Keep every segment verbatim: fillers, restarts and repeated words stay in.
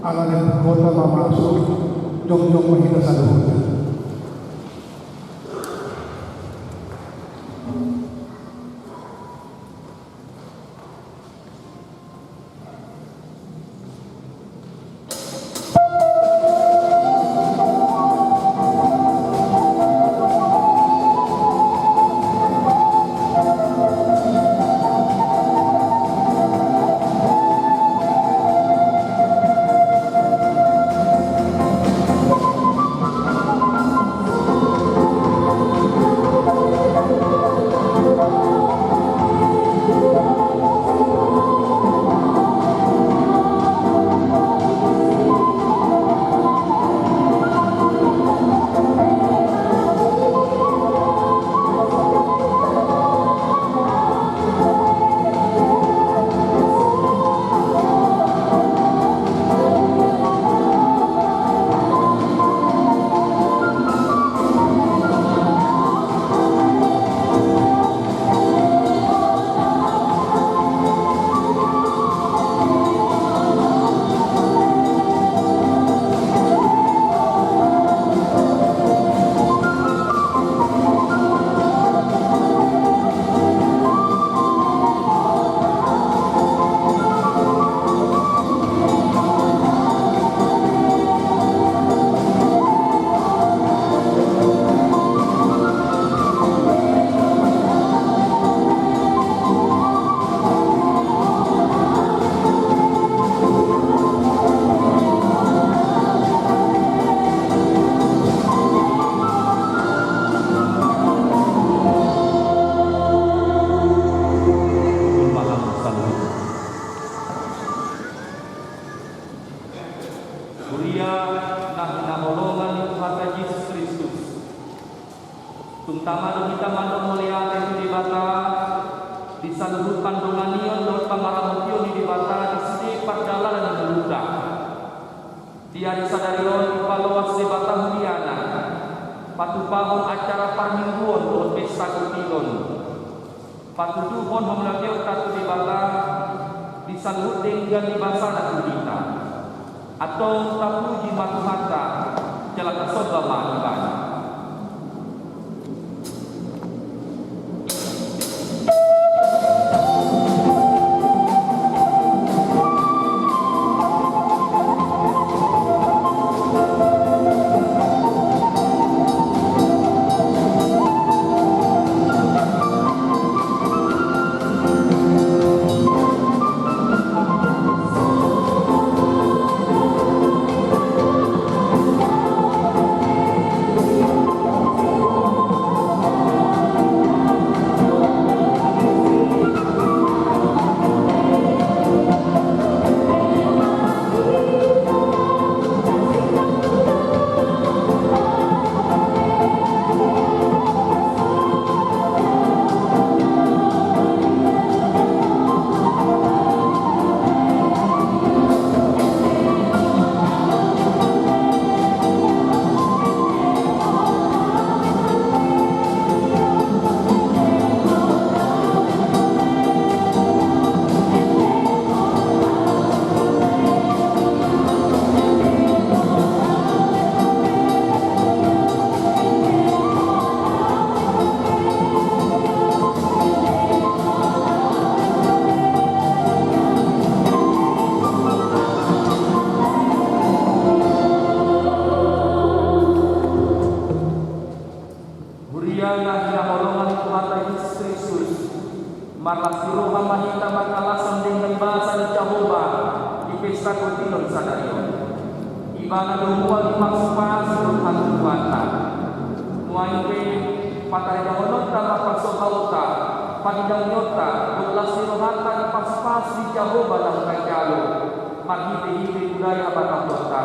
Ala ni hutanta ma masuk, jongjong ma hita saluhutna. Huria na hinaholongan ni Tuhanta Jesus Kristus. Tung tama do hita mandok mauliate tu Debata di saluhut pandonganion dohot pangaramotion ni Debata di sude pardalanan ni ngolunta. Di ari sadari on dipaloas Debata huriana patupahon acara parmingguon dohot pesta gotilon. Patuduhon hamuliateonta tu Debata di saluhut denggan ni basana tu hita. Antong tapuji ma Tuhanta, jala tasomba ma Ibana. Huria na hinaholongan ni Tuhanta Jesus Kristus, marlas ni roha ma hita mangalashon denggan basa ni Jahowa di pesta gotilon sadari on. Ibana do mual di pasupasu dohot hatubuanta. Nuaeng pe, pataridahononta ma pasohaonta, pangidangionta dohot las ni rohanta di pasupasu ni Jahowa na hujalo, marhitehite budaya habatahonta,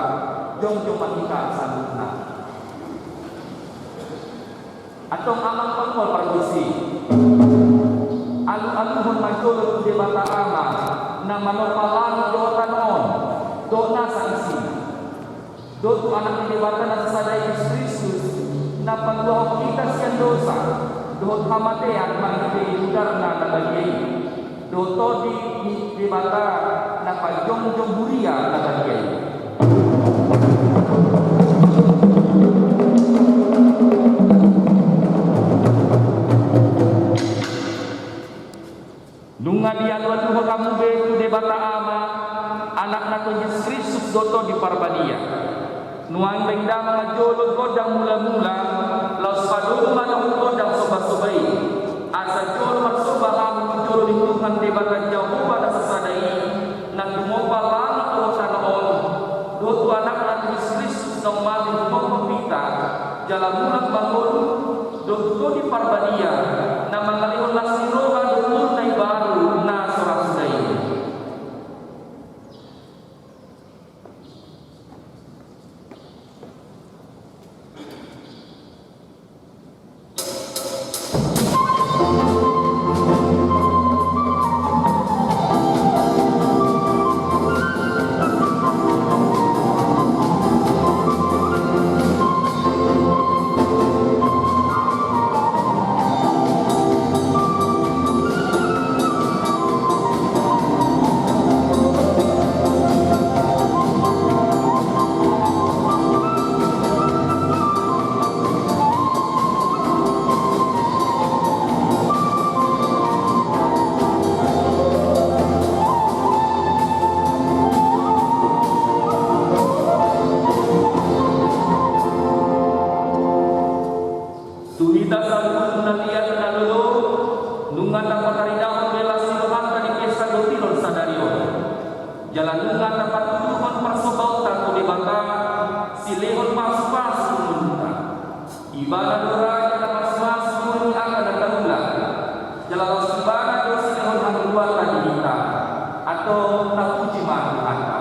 jongjong ma hita saluhutna. Antong amang panggual pargonsi, alualuhon ma jolo tu Debata Ama na manompa langit dohot tano on dohot nasa isina, dohot tu Anak ni Debata na sasada Jesus Kristus, na paluahon hita sian dosa dohot hamatean marhite mudarna na badia i, dohot Tondi ni Debata na pajongjong huria na badia i. Kristus do Tondi Parbadia. Nuaeng baen damang ma jolo gondang mulamula, laos padomu ma na gondang sombasombaan i. Asa jolo marsomba hami tu jolo ni Tuhan Debata Jahowa na sasada i, na tumompa langit dohot tano on, dohot tu Anakna Jesus Kristus na umate humophop hita, jala mulak ma ngolu, dohot tu Tondi Parbadia, na mangalehon las ni roha dohot ngolu na imbaru na so ra suda i. Tu hita saluhutna na liat na lolo, nunga tapataridahon be las ni rohanta di pesta gotilon sadari on. Jala nunga tapatuduhon parsombaonta tu Debata, silehon pasupasu tu ngolunta. Ibana do raja na masumasu di angka na taula. Jala laos Ibana do silehon hangoluanta di hita. Antong tapuji ma Tuhanta.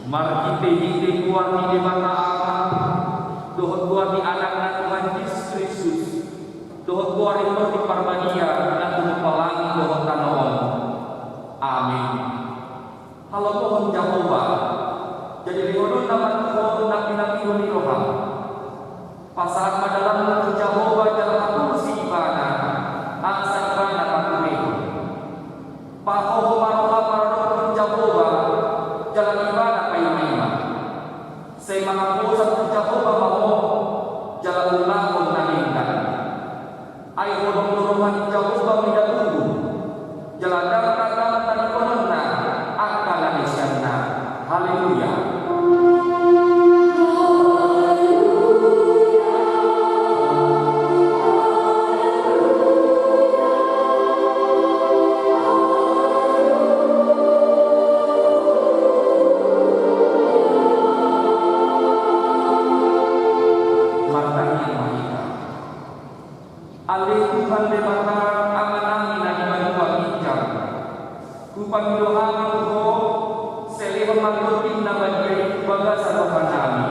Marhitehite goar ni Debata Ama, dohot goar ni Anakna Tuhan Jesus Kristus, dohot goar ni Tondi Parbadia na tumompa langit dohot tano on. Amin. Halomohon Jahowa, jadi lehononna ma tu ho na pinapinapihon ni roham. Pasahat ma dalanmu tu Jahowa jala hatorusi Ibana, asa Ibana panutupon. Pahoho ma roham maradophon Jahowa, jala Ibana paimaima. Sai mangapos tu Jahowa ma ho, jala ulahon na denggan. Ai holong do roha ni Jahowa mida tubu, jala ndang ragam tadingkononna angka na nisianna. Haleluya. Martangiang ma hita. Ale Tuhan Debata, Amanami na di banua ginjang, hupangido hami tu ho, sai lehon ma tondi na badia i tu bagasan rohanami.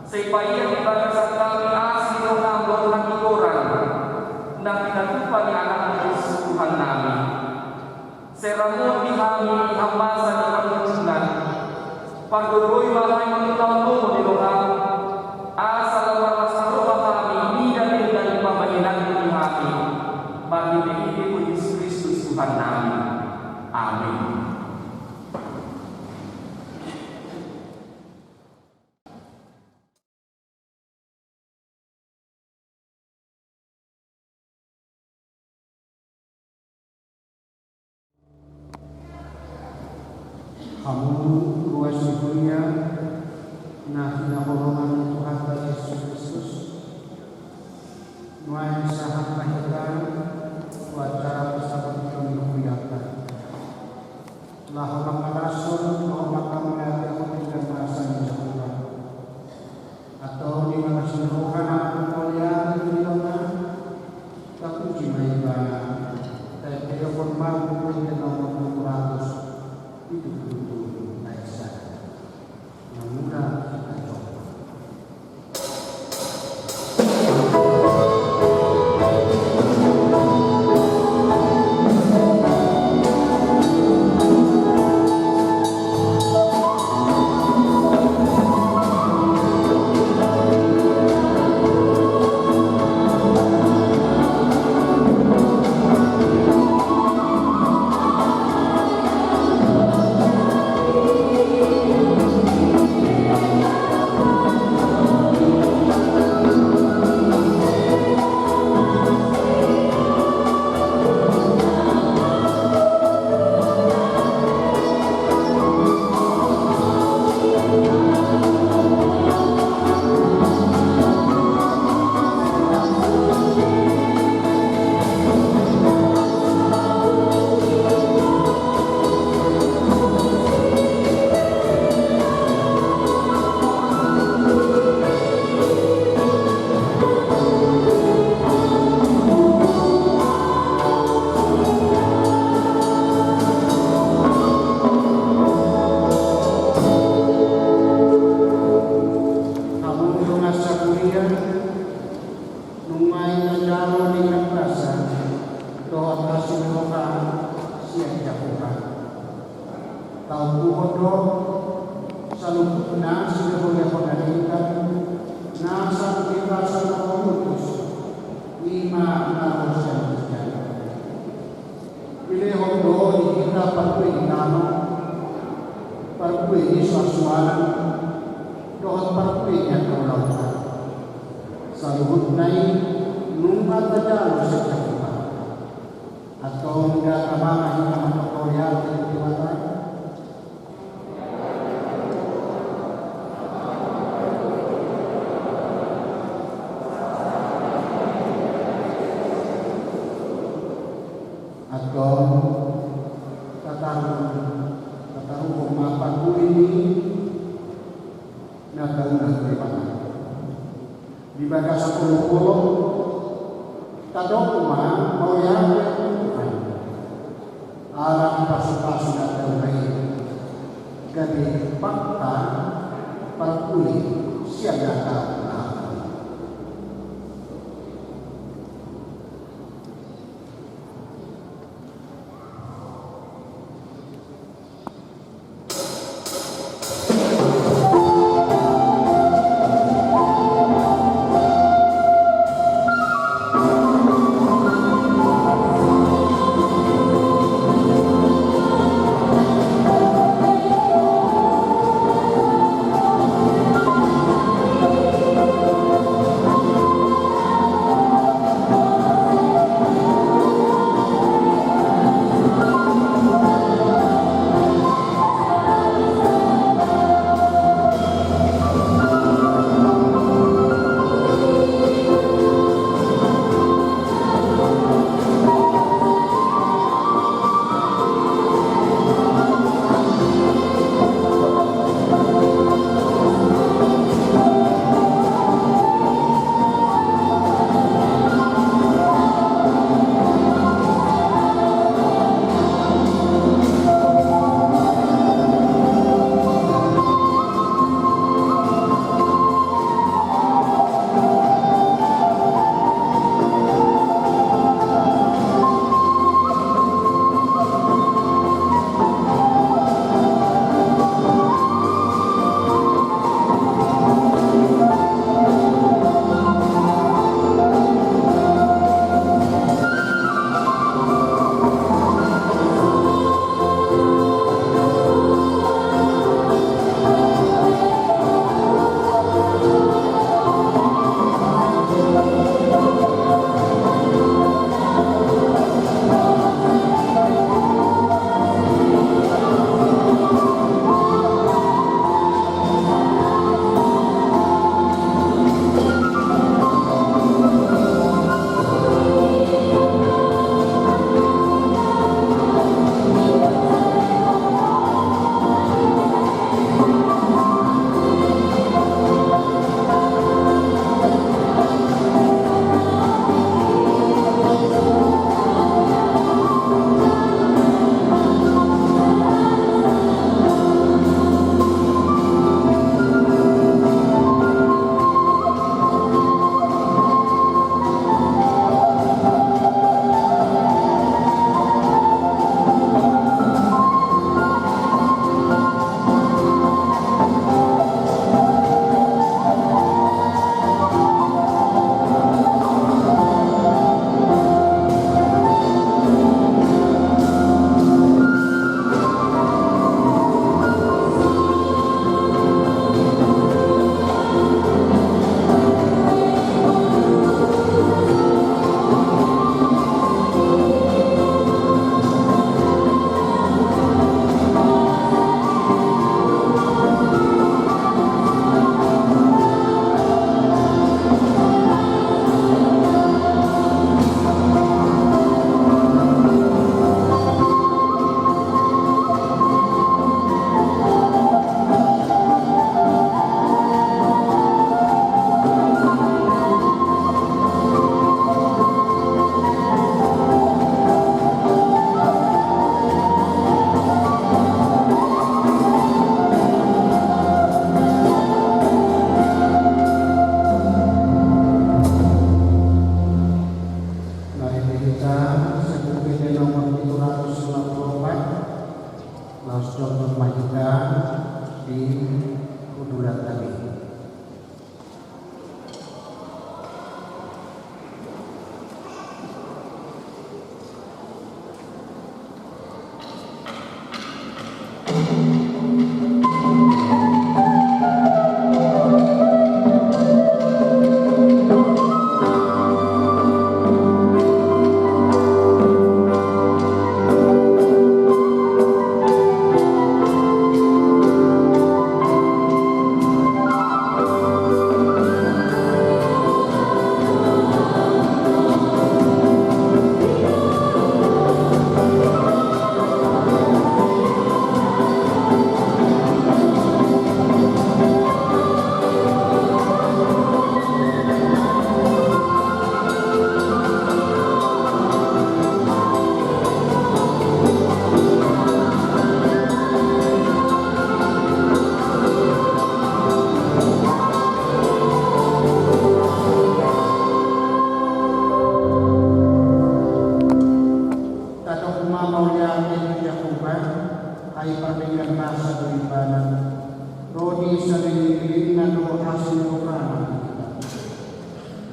Sai paihut di bagasan hami asi ni roham dohot hatigoran na pinatupa ni Anakmu Jesus Tuhannami. Sai ramoti hami di hamasa ni pangunjunan. Pargogoi ma hami tu lomo ni roham, asa lam marlas ni roha hami mida denggan pambahenanmu di hami. Marhitehite Jesus Kristus Tuhannami. Amin. Hamu ruas ni huria na hinaholongan ni Tuhanta Jesus Kristus, nuaeng sahat ma hita tu acara pesta pernikahan ni hurianta. Laho mangkalashon, laho mangkamauliatehon di bagasan Jahowa. Antong di bagasan roha na mangkamauliate tu Debata, tapuji ma Ibana, taendehon ma buku ende nomor tolu ratus pitu pulu tolu ayat sada. Mangula hita jompa. Hamu dongan sahuria, nunga i na jalo ninna basa dohot hasintongan sian Jahowa. Taokuhon do saluhutna sidohononhon na hita na sangkirasana utus, ima na ro sian hujana. Dilehon do di hita parbue ni tano, parbue ni suansuanan, dohot parbue ni angka ulaonta. Saluhutna i nunga tajalo sian Jahowa. Antong da tama ma hita mangkatahon hata ni Debata. Antong tataru, tataruhon ma parbue ni na taula tu Debata. Di bagasan olopolop, tadok ma mauliate tu Tuhan. Ala ni pasupasu na taula i, gabe bangka parbue sian na taula.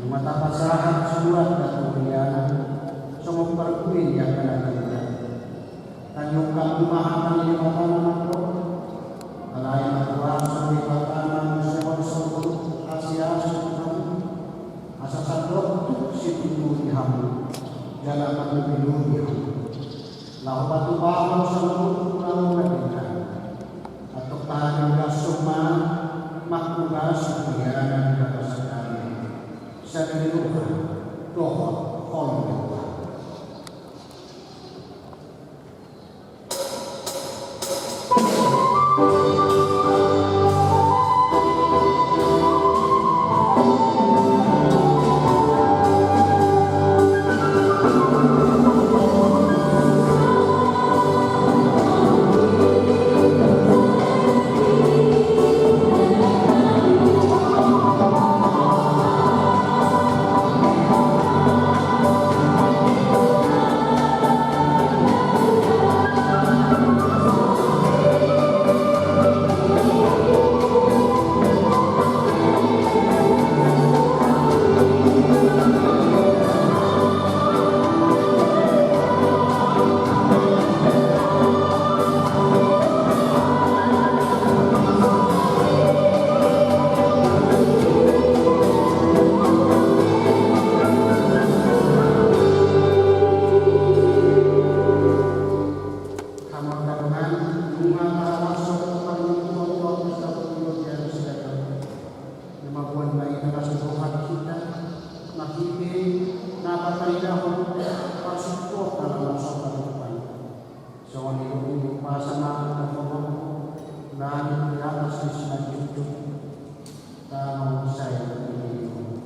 Nunga tapasahat saluhutna tu Ho, songon parbue ni angka na tanda. Tangihon hamu ma hata ni Debata na mandok: Alai ma huaso ni Debata na muse on saluhut asi-asi tu hamu, asa sandok tuk situtu di hamu, jala mangulahon hamu. Laho patupahon saluhut ulaon na denggan. Antong tahaholashon ma manghuaso tu Ia na di bagasan dame, sada ni roha dohot holong ni Tuhan. Hamu angka dongan, nunga tahalashon parmingguon on, na mamboan ma hita las ni roha di hita, marhite na pataridahon parsingkohon na langsung panutupan. Songon i dohot umpasa ma na hurang, langit di atas di simanjujung, tano sai di lelengna.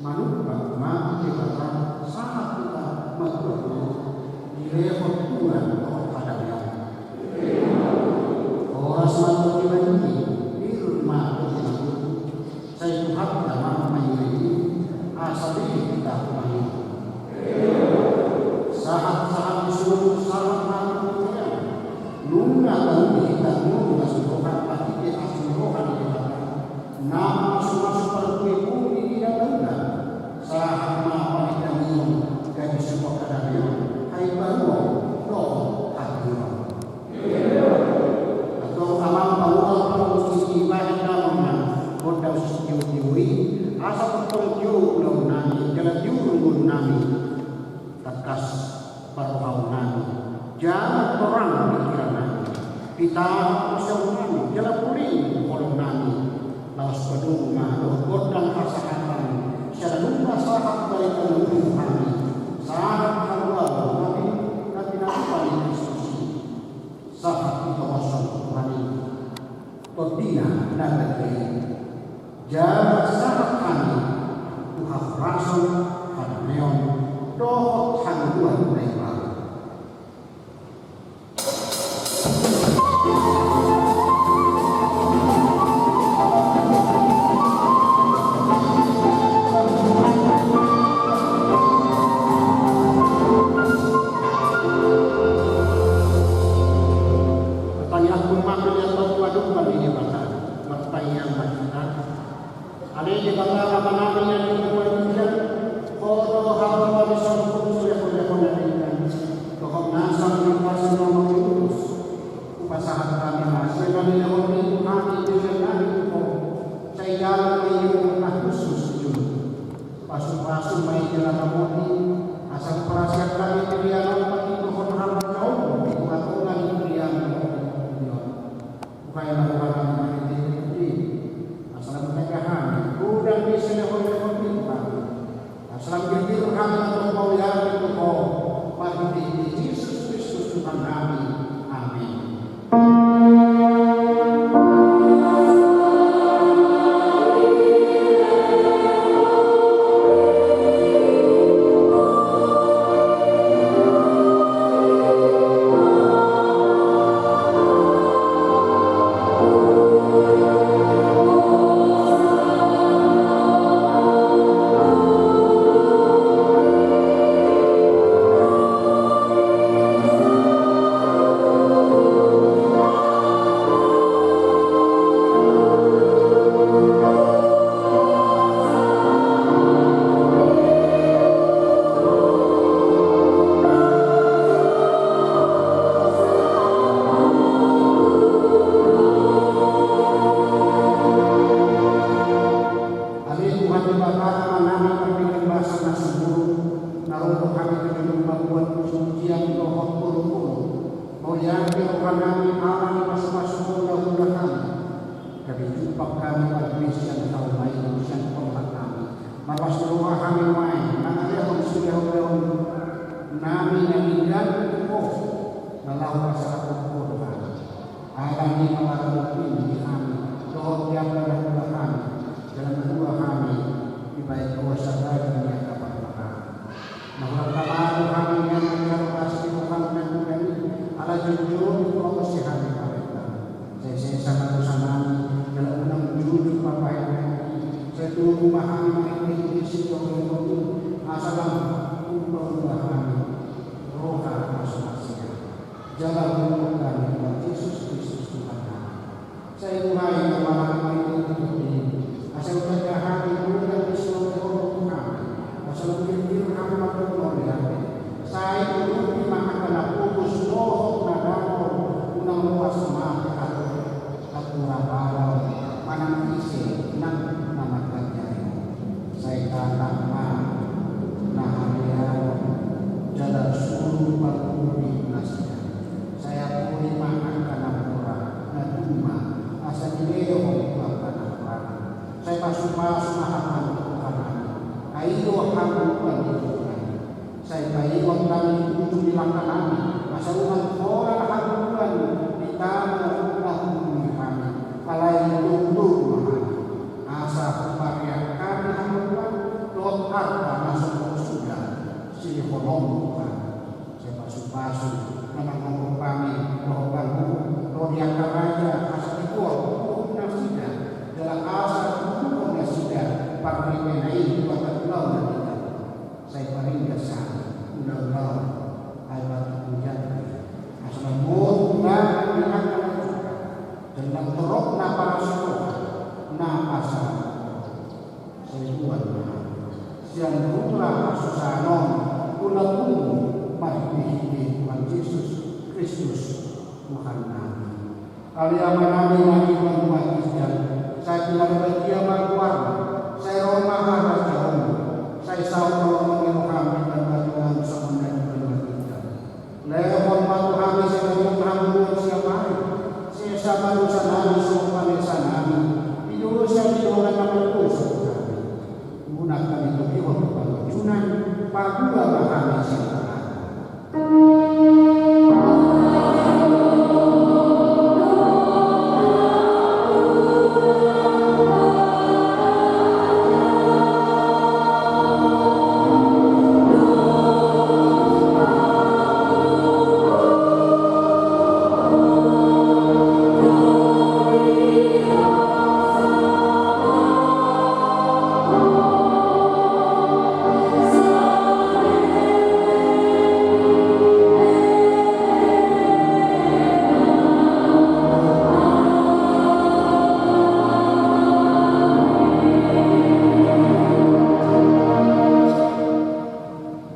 Manumpak ma Debata sahat tu hita martutur, dilehon Tuhan dohot hadameon. Horas ma tu Tuhan i, pir ma tu Tuhan i. Sai Tuhanta ma mangiring, asa dilehon hita tu Tuhan i. Sahat-sahat ni solu, sahat ma tu Tuhan i. Nunga tauli hita ngolu las ni roha, marhite las ni roha ni Debata. Na mamasu-masu parbue pun di dia taula. Sahat ma pardonganon, gabe suhut hadameon, habaruon dohot hatiuron. Antong amang pamoruon, parmusik, dibahen damang ma gondang sitiotio i, asa tongtong tio ulaonnami, jala tiur ngolunami, tangkas parrohaonnami, jala torang pingkirannami, pitahon siaonnami, jala pulihon holongnami. Laos padomu ma dohot gondang hasahatan, sian na nunga sahat barita na uli tu hami, sahat haluaon na pin-, na pinatupa ni Kristus i. Sahat ditongoshon Tuhan i Tondina na badia i. Jala sahat hami tu hahorasan, hadameon dohot hangoluan na imbaru. Martangiang ma hita tu adopan ni Debata. Martangiang ma hita. Ale Debata Amanami na di banua ginjang, Ho do haroa ni saluhut silehon-lehon na denggan dohot nasa na marhite na mangihut. Hupasahat hami ma sian na nilehonMi tu hami denggan nami tu Ho, sai jalan ni uhum na hushus di jolo. Pasu-pasu ma i jala ramoti, asa huparasian hami pelean on, patindohon harajaonMu di tonga-tonga ni pelean on. Buhai ma roha nami marhite Tuhan i, asa lam manjaga hami, godang ni silehon-lehonMi tu hami, asa lam birbir hami na tong mauliate tu Ho, marhite Jesus Kristus Tuhan nami. Amen. Sadari ni angka parmaraan. Na hurang tama do hami nian manjalo asi di roham na mulia i, ala jongjong do hupasahat hami parenta. Sai sesa ma dosa nami, jala unang jujur papahe nami. Sai tubu ma hami marhite sitio ni roham i, asa lam hupaubah hami roha na so marsea. Jala huhut hami Tuhan Jesus Kristus Tuhan nami. Sai buhai ma hami marhite ni tondi i, asa hutanda hami mauliate sian roha ni roha nami, asa lam pilpil hami marhite mauliate. Sai urupi ma angka na pogos dohot na dangol, unang loas ma hami hatuha padao manang ise nang na manganjari. Sai tatap ma na haleaon jala suru parpudi nasida. Sai apuli ma angka na mora na duma, asa dilehon tu angka na mora. Sai pasupasu ma hami Tuhan nami, ai do hangoluan ni roha nami. Sai paingot hami ujung ni langka nami, asa unang holan hangoluan di tano na huhunoli hami, alai togu-togu ma hami. Asa hupareak hami hangoluan dohot arta na so husuda silehononmu hami. Sai pasupasu na mangompar hami dohot pangguhu, ro di angka raja, asa tigor huhut nasida, jala asa huhut nasida parhitena i tu angka ulaon na denggan. Sai paringgas hami ulaon, ai patut hujalo, asa lam muruk hami di angka na jora, jala torop na parasitoan na asa. Sai buat ma hami sian hula hasusaan on tu lambungmu marhite-hite Tuhan Jesus Kristus Tuhan nami. Ale Ama nami na di banua ginjang, sai pinarbadia ma goarmu, sai ro ma harajaonmu, sai saut ma lomo ni roham di banua tonga on songon na di banua ginjang. Lehon ma tu hami sadari on hangoluan siapari, sesa ma dosa nami songon panesanami di dosa ni dongan na mardosa tu hami. Unang hami togihon tu pangunjunan, pagua ma hami sian pangago.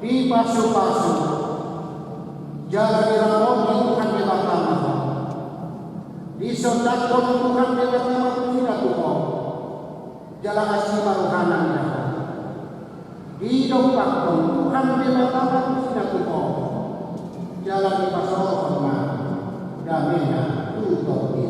Dipasupasu jala diramoti Tuhan Debata ma ho. Disondangkon Tuhan Debata ma hujina tu ho, jala asi ma rohana mida ho. Didompakkon Tuhan Debata ma hujina tu ho, jala dipasaorhon ma damena tu tondi.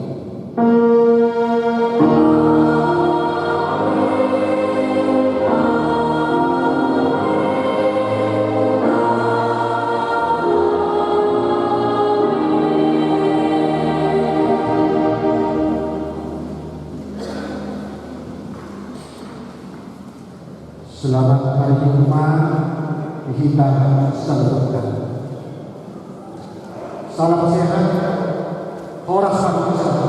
Selamat hari Jumat di hita saluhutna. Salam sehat, horas ma di hita.